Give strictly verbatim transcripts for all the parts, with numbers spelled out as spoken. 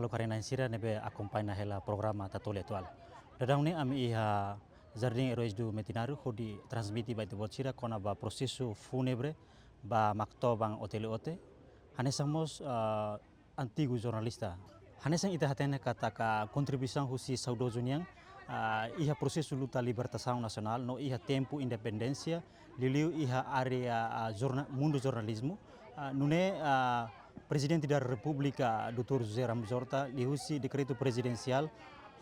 Karenan sira ne'ebé akompaña hela programa Tatoli Atuál. Daudaun ne'e ami iha Jardim Heróis do Metinaro hodi transmite ba ita-boot sira kona-ba prosesu fúnebre ba Maktoban Otelio Ote. Hanesan mós, ah, antigu jornalista. Hanesan ita hatene katak kontribuisaun husi saudozu nian, ah, iha prosesu luta libertasaun nasionál no iha tempu independénsia, liuliu iha área, ah, jorna-, mundu jornalizmu. Ah, nune'e, ah, Prezidente da Repúblika, doutór José Ramos Horta, liuhusi dekretu prezidensiál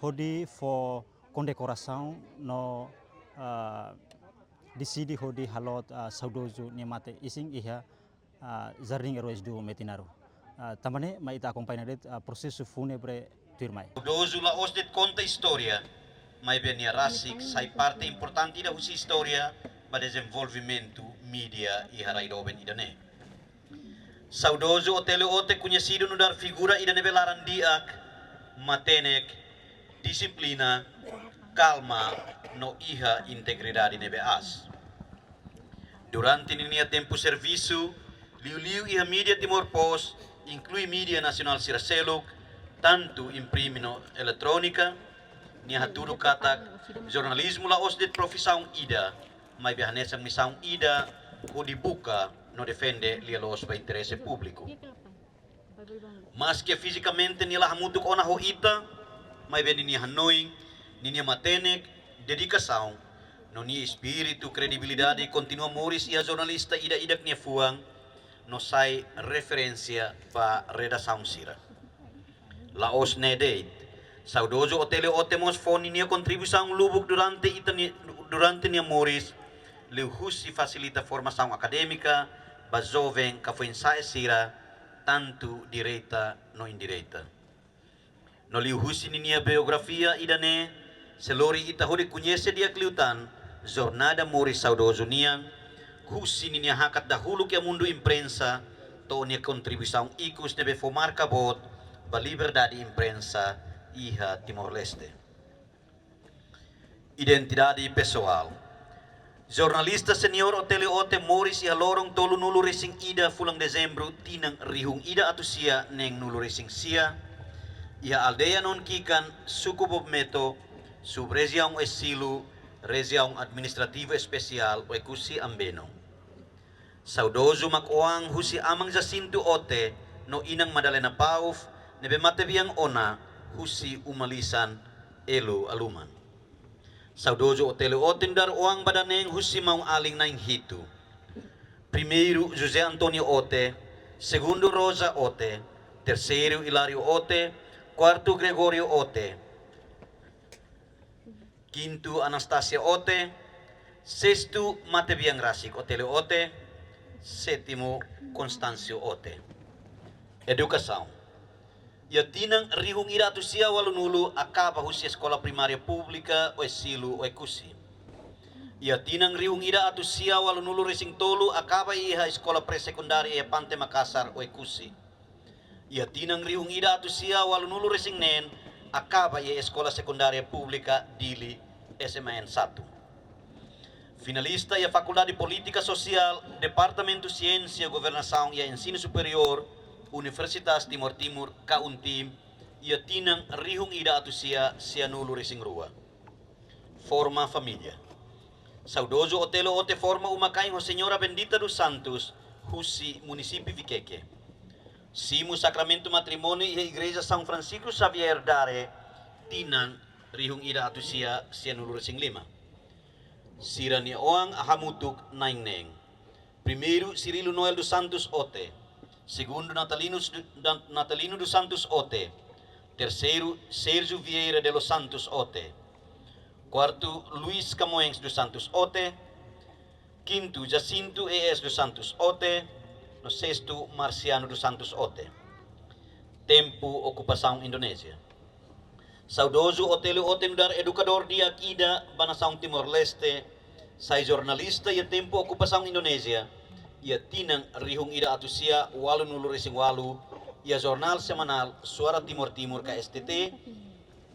hodi fó kondekorasaun no, ah, deside hodi haloot, ah, saudozu nia mate-isin iha, ah, Jardim Heróis do Metinaro. Ah, tanba ne'e mai ita akompaña de'it, ah, prosesu fúnebre tuirmai. Saudozu la'ós de'it konta istória, maibé nia rasik sai parte importante ida husi istória ba dezenvolvimentu mídia iha rai doben ida-ne'e. Saudozu Otelio Ote koñesidu nu'udar figura ida ne'ebé laran-di'ak, matenek, dixiplina, kalma, no iha integridade ne'ebé aas. Durante ninia tempu servisu, liuliu iha mídia Timor Post, inklui mídia nasionál sira seluk, tantu imprime no eletrónika, nia hatudu katak jornalizmu la'ós de'it profisaun ida, maibé hanesan misaun ida hodi buka no defende lia-loos ba interese públiku. Maske fizikamente nia la hamutuk ona ho ita, maibé ninia hanoin, ninia matenek, dedikasaun, no nia espíritu kredibilidade kontinua moris iha jornalista ida-idak nia fuan, no sai referénsia ba redasaun sira. La'ós ne'e de'it, saudozu Otelio Ote mós fó ninia kontribuisaun lubuk durante ita ni-, durante nia moris, liuhusi fasilita formasaun akadémika ba joven ka foin-sa'e sira, tantu direta no indireta. No liuhusi ninia biografia ida-ne'e, sei lori ita hodi koñese di'ak liután jornada moris saudozu nian, husi ninia hakat dahuluk iha mundu imprensa, to'o nia kontribuisaun ikus ne'ebé fó marka boot ba liberdade imprensa iha Timor-Leste. Identidade pesoál. Jornalista seniór Otelio Ote moris iha loron tolunulu-resin-ida fulan Dezembru tinan rihun ida atus sia neenulu-resin-sia, iha aldeia Nonkikan, suku Bobmeto, sub-rejiaun Oesilo, Rejiaun Administrativu Espesiál Oekusi Ambeno. Saudozu mak oan husi aman Jacinto Ote no inan Madalena Pauff, ne'ebé matebian ona husi uma lisan Elu Aluman. Saudozu Otelio Ote nu'udar oan ba dada neen husi maun-alin na'in hitu. Primeiru, José António Ote, segundu, Rosa Ote, terseiru, Hilário Ote, kuartu, Gregório Ote, kintu, Anastácia Ote, sestu, matebian rasik Otelio Ote, sétimu, Constâncio Ote. Edukasaun. Iha tinan rihun ida atus sia ualunulu akaba husi Eskola Primária Públika Oesilo Oekusi. Iha tinan rihun ida atus sia ualunulu-resin-tolu akaba iha Eskola Pré-Sekundária Elefante Makassar Oekusi. Iha tinan rihun ida atus sia ualunulu-resin-neen akaba iha Eskola Sekundária Públika Dili S M N satu. Finalista iha Fakuldade Polítika Sosiál, Departamentu Siénsia Governasaun iha Ensinu Superiór, Universitas Timor Timur, ka UNTIM, iha tinan rihun ida atus sia sianulu-resin-rua. Forma família. Saudozu Otelio Ote forma uma-kain ho Señora Bendita dos Santos, husi munisípiu Viqueque. Simu sakramentu matrimóniu iha Igreja São Francisco Xavier Dare, tinan rihun ida atus sia sianulu-resin-lima. Sira-nia oan hamutuk na'in-neen. Primeiru, Cirilo Noel dos Santos Ote. Segundu, Natalino, Dan-, Natalino dos Santos Ote. Terseiru, Sérgio Vieira de los Santos Ote. Kuartu, Luís Camões dos Santos Ote. Kintu, Jacinto E S dos Santos Ote. No sestu, Marciano dos Santos Ote. Tempu okupasaun Indonézia. Saudozu Otelio Ote nu'udar edukadór di'ak ida ba nasaun Timor-Leste, sai jornalista iha tempu okupasaun Indonézia, iha tinan rihun ida atus sia ualunulu-resin-ualu, iha jornál semanál Suara Timor Timur ka S T T,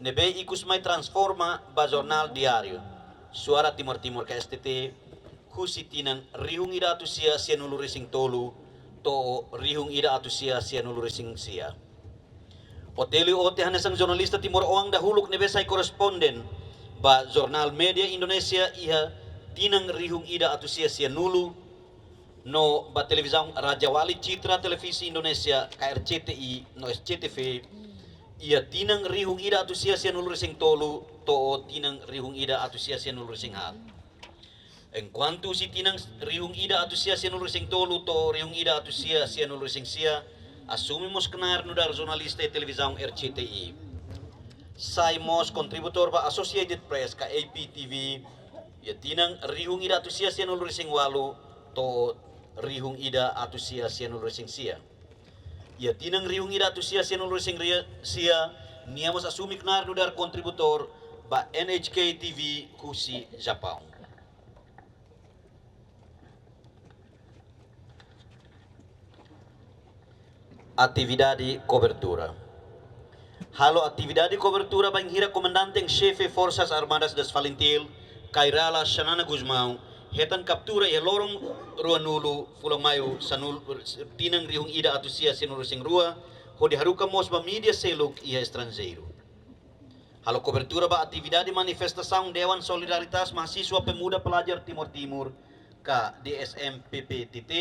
ne'ebé ikus mai transforma ba jornál diáriu Suara Timor Timur ka S T T, husi tinan rihun ida atus sia sianulu-resin-tolu to'o rihun ida atus sia sianulu-resin-sia. Otélio Ote hanesan jornalista timoroan dahuluk ne'ebé sai korresponden ba Jornál Média Indonézia iha tinan rihun ida atus sia sianulu, no ba televizaun Rajawali Citra Televisi Indonézia, ka R C T I, no S C T V, iha tinan rihun ida atus sia sianulu resin tolu to'o tinan rihun ida atus sia sianulu resin haat. Enkuantu husi tinan rihun ida atus sia sianulu resin tolu to'o rihun ida atus sia sianulu resin sia, asume mós knaar nu'udar jornalista iha televizaun R C T I. Sai mós kontributór ba Associated Press ka A P T V, iha tinan rihun ida atus sia sianulu resin ualu to'o rihun ida atus sia sianulu resin sia. Iha tinan rihun ida atus sia sianulu resin sia, nia mós asume knaar nu'udar kontributór ba N H K T V husi Japaun. Atividade kobertura. Halo atividade kobertura bainhira Komandante en Xefe Forsas Armadas das FALINTIL, Kay Rala Xanana Gusmão, hetan kaptura iha loron ruanulu fulan Maiu sanul-, tinan rihun ida atus sia sianulu resin rua, hodi haruka mós ba mídia seluk iha estranjeiru. Halo kobertura ba atividade manifestasaun Dewan Solidaritas Mahasiswa Pemuda Pelajar Timor Timur, ka D S M P P T T,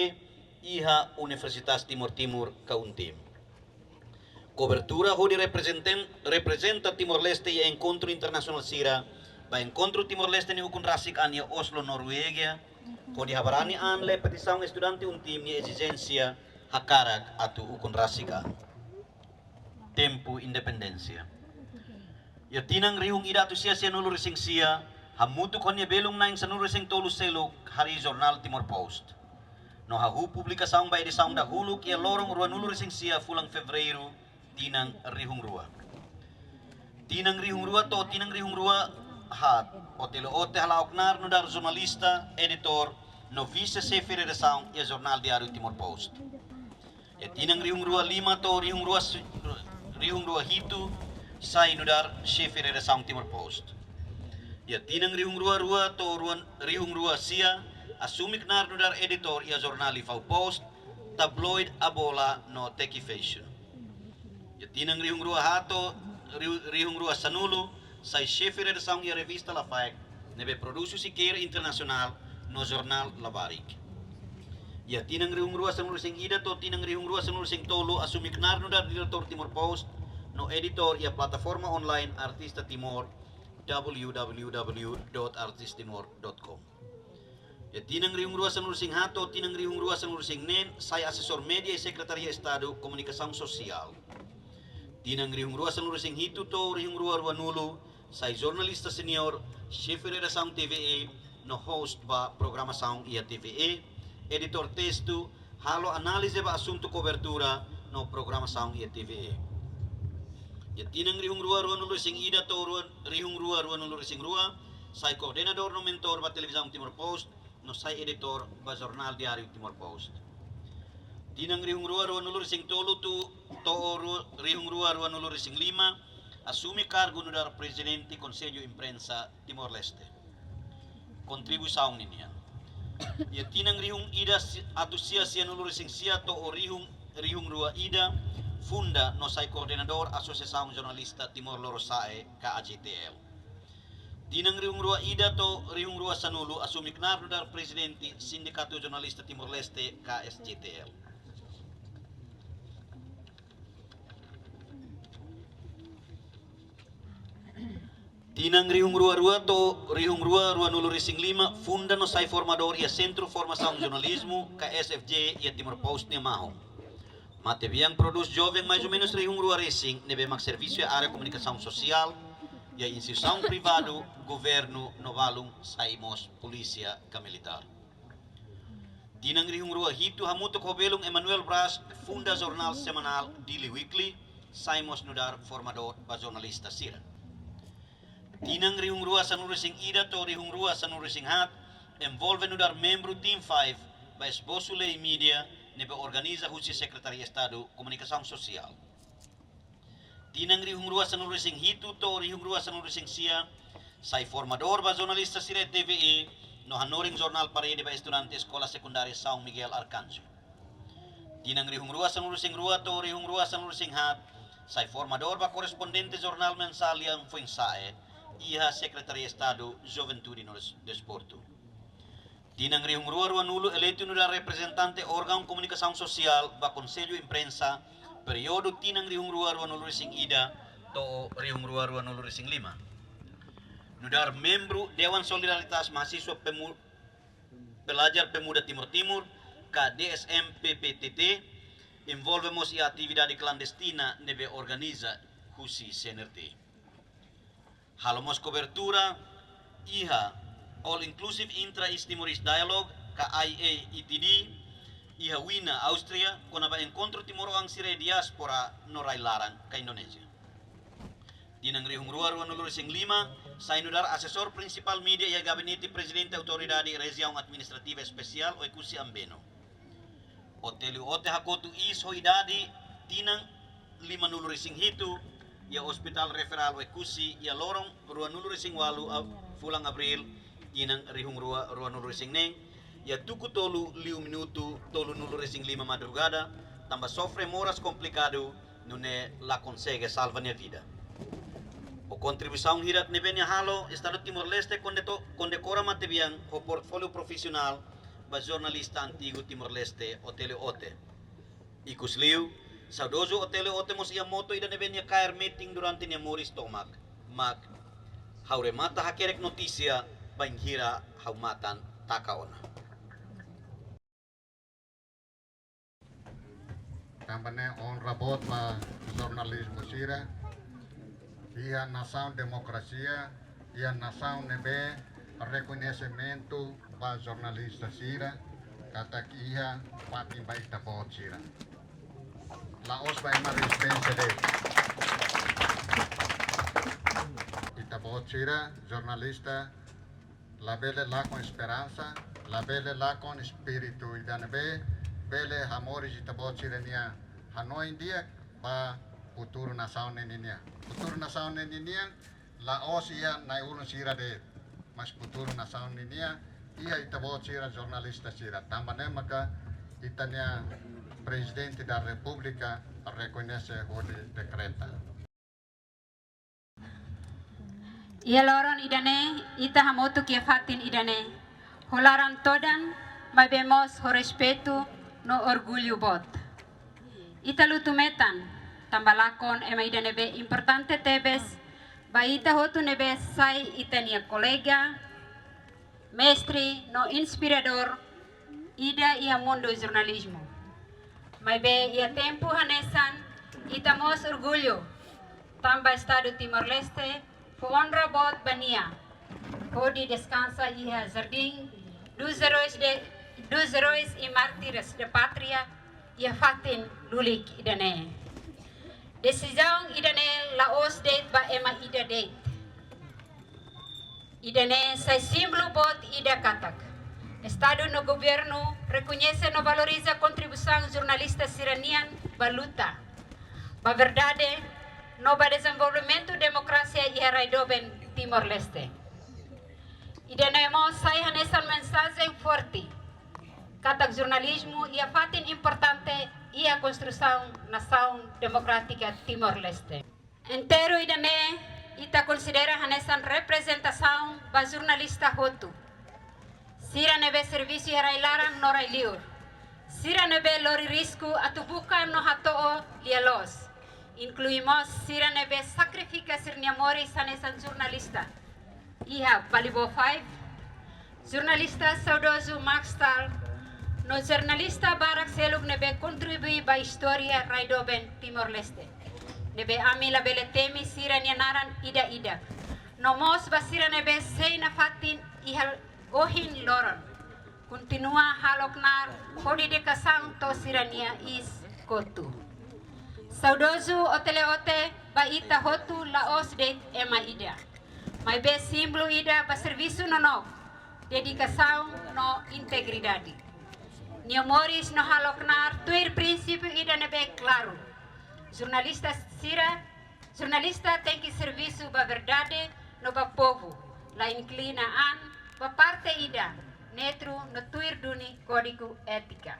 iha Universitas Timor Timur, ka UNTIM. Kobertura hodi reprezenten-, reprezenta Timor-Leste iha enkontru internasionál sira, ba enkontru Timor-Leste nia ukun rasik an iha Oslo, Noruega, hodi habarani an lee petisaun estudante UNTIM nia ezijénsia hakarak atu ukun rasik an. Tempu independénsia. Iha tinan rihun ida atus sia sianulu resin sia, hamutuk ho nia belun na'in sanulu resin tolu seluk, harii jornál Timor Post. No hahú publikasaun ba edisaun dahuluk iha loron ruanulu resin sia fulan Fevereiru, tinan rihun rua. Tinan rihun rua to'o tinan rihun rua haat, Otélio Ote hala'o knaar nu'udar jornalista, editór, no vise-xefe redasaun iha jornál diáriu Timor Post. Iha tinan rihun rua lima to'o rihun rua si-, rihun rua hitu, sai nu'udar xefe redasaun Timor Post. Iha tinan rihun rua rua to'o ruan-, rihun rua sia, asume knaar nu'udar editór iha jornál Lifau Post, tabloid A Bola no Teki Fashion. Iha tinan rihun rua haat to'o riu-, rihun rua sanulu, sai xefe redasaun iha revista Lafaek, ne'ebé produz husi keira internasionál, no jornál Labarik. Iha tinan rihun rua sanulu resin ida to'o tinan rihun rua sanulu resin tolu, asume knaar nu'udar diretór Timor Post, no editór iha plataforma online Artista Timor, W W W dot artistimor dot com. Iha tinan rihun rua sanulu resin haat to'o tinan rihun rua sanulu resin neen, sai asesór média iha Sekretaria Estadu Komunikasaun Sosiál. Tinan rihun rua sanulu resin hitu to'o rihun rua ruanulu, sai jornalista senior, xefe redasaun T V E, no host ba programasaun iha T V E, editór testu, halo análize ba asuntu kobertura no programasaun iha T V E. Iha tinan rihun rua ruanulu resin ida to'o rua-, rihun rua ruanulu resin rua, sai koordenadór no mentór ba Televizaun Timor Post, no sai editór ba jornál diáriu Timor Post. Tinan rihun rua ruanulu resin tolu tu-, to'o ru-, rihun rua ruanulu resin lima, asume kargu nu'udar Prezidente Konsellu Imprensa Timor-Leste. Kontribuisaun ninian. Iha tinan rihun ida si-, atus sia sianulu resin sia to'o rihun, rihun rua ida, funda no sai koordenadór Asosiasaun Jornalista Timor Lorosa'e, ka A J T L. Tinan rihun rua ida to'o rihun rua sanulu, asume knaar nu'udar Prezidente Sindikatu Jornalista Timor-Leste, ka S J T L. Tinan rihun rua rua to'o rihun rua ruanulu resin lima, funda no sai formadór iha Sentru Formasaun Jornalizmu, ka S F J, iha Timor Post nia mahon. Matebian produz joven mais ou menus rihun rua resin, ne'ebé mak servisu iha área komunikasaun sosiál, iha instituisaun privadu, governu, no balun sai mós polísia ka militár. Tinan rihun rua hitu, hamutuk ho belun Emanuel Braz, funda jornál semanál Dili Weekly, sai mós nu'udar formadór ba jornalista sira. Tinan rihun rua sanulu resin ida to'o rihun rua sanulu resin haat, envolve nu'udar membru Team Five ba esbosu lei mídia ne'ebé organiza husi Sekretaria Estadu Komunikasaun Sosiál. Tinan rihun rua sanulu resin hitu to'o rihun rua sanulu resin sia, sai formadór ba jornalista sira T V E, no hanorin jornál parede ba estudante Eskola Sekundária São Miguel Arcanjo. Tinan rihun rua sanulu resin rua to'o rihun rua sanulu resin haat, sai formadór ba korrespondente jornál mensál lian foin-sa'e iha Sekretaria Estadu Juventude no Des-, Desportu. Tinan rihun rua ruanulu eleitu nu'udar reprezentante órgaun komunikasaun sosiál ba Konsellu Imprensa, períodu tinan rihun rua ruanulu-resin-ida to'o rihun rua ruanulu-resin-lima. Nu'udar membru Dewan Solidaritas Mahasiswa Pemu-, Pelajar Pemuda Timor Timur, ka D S M P P T T, envolve mós iha atividade klandestina ne'ebé organiza husi C N R T. Halo mós kobertura iha All Inclusive Intra-East Timorese Dialogue, ka I A E T D, iha Wina, Áustria, kona-ba enkontru timoroan sira iha diáspora no rai-laran, ka Indonézia. Tinan rihun rua ruanulu-resin-lima, sai nu'udar asesór prinsipál mídia iha Gabinete Prezidente Autoridade Rejiaun Administrativa Espesiál Oekusi Ambeno. Otélio Ote hakotu iis ho idade tinan limanulu-resin-hitu, iha Hospital Referál Oekusi, iha loron ruanulu-resin-ualu ab-, fulan Abríl, tinan rihun rua ruanulu-resin-neen, iha tuku tolu liu minutu tolunulu-resin-lima madrugada, tanba sofre moras komplikadu, nune'e la konsege salva nia vida. Ho kontribuisaun hirak ne'ebé nia halo, Estadu Timor-Leste kondeto-, kondekora matebian ho portfóliu profisionál ba jornalista antigu Timor-Leste, Otélio Ote. Ikusliu, saudozu Otélio Ote mós iha moto ida ne'ebé nia kaer metin durante nia moris tomak, mak: "Ha'u remata hakerek notísia bainhira ha'u matan taka ona." Tanba ne'e onra boot ba jornalizmu sira. Iha nasaun demokrasia, iha nasaun ne'ebé rekoñesimentu ba jornalista sira, katak iha fatin ba ita-boot sira. La'ós ba ema rezisténsia de'it. Ita-boot sira, jornalista, labele lakon esperansa, labele lakon espíritu ida ne'ebé bele hamoris ita-boot sira-nia hanoin di'ak ba futuru nasaun ne'e ninian. Futuru nasaun ne'e ninian la'ós iha na'i-ulun sira de'it, mas futuru nasaun ne'e ninian iha ita-boot sira jornalista sira. Tanba ne'e maka ita-nia Prezidente da Repúblika rekoñese hodi dekreta. Iha loron ida-ne'e, ita hamutuk iha fatin ida-ne'e ho laran todan, maibé mós ho respeitu no orgullu boot. Ita lutu metan, tanba lakon ema ida ne'ebé importante tebes ba ita hotu ne'ebé sai ita-nia kolega, mestre no inspiradór ida iha mundu jornalizmu. Maibé iha tempu hanesan, ita mós orgullu, tanba Estadu Timor-Leste fó onra boot ba nia, hodi deskansa iha Jardim dos Heróis de, dos Heróis e Mártires da Pátria, iha fatin lulik ida-ne'e. Desizaun ida-ne'e la'ós de'it ba ema ida de'it. Ida-ne'e sai símbolu boot ida katak Estadu no governu rekoñese no valoriza kontribuisaun jornalista sira-nian ba luta ba verdade no ba dezenvolvimentu demokrasia iha rai doben Timor-Leste. Ida-ne'e mós sai hanesan mensajen forte katak jornalizmu iha fatin importante iha konstrusaun nasaun demokrátika Timor-Leste. Enterru ida-ne'e ita konsidera hanesan reprezentasaun ba jornalista hotu. Sira ne'ebé servisu iha rai-laran no rai-liur. Sira ne'ebé lori risku atu buka no hato'o lia-loos. Inklui mós sira ne'ebé sakrifika sira-nia moris hanesan jornalista iha Balibo Five, jornalista saudozu Max Stahl, no jornalista barak seluk ne'ebé kontribui ba istória rai doben Timor-Leste, ne'ebé ami labele temi sira-nia naran ida-idak, no mós ba sira ne'ebé sei nafatin iha ohin loron, kontinua halo knaar ho dedikasaun to'o sira-nia iis-kotuk. Saudozu Otélio Ote ba ita hotu la'ós de'it ema ida, maibé símbolu ida ba servisu nonook, dedikasaun no integridade. Nia moris no halo knaar tuir prinsípiu ida ne'ebé klaru: jornalista sira, jornalista tenke servisu ba verdade no ba povu, la inklina an ba parte ida, neutru no tuir duni kódigu étika.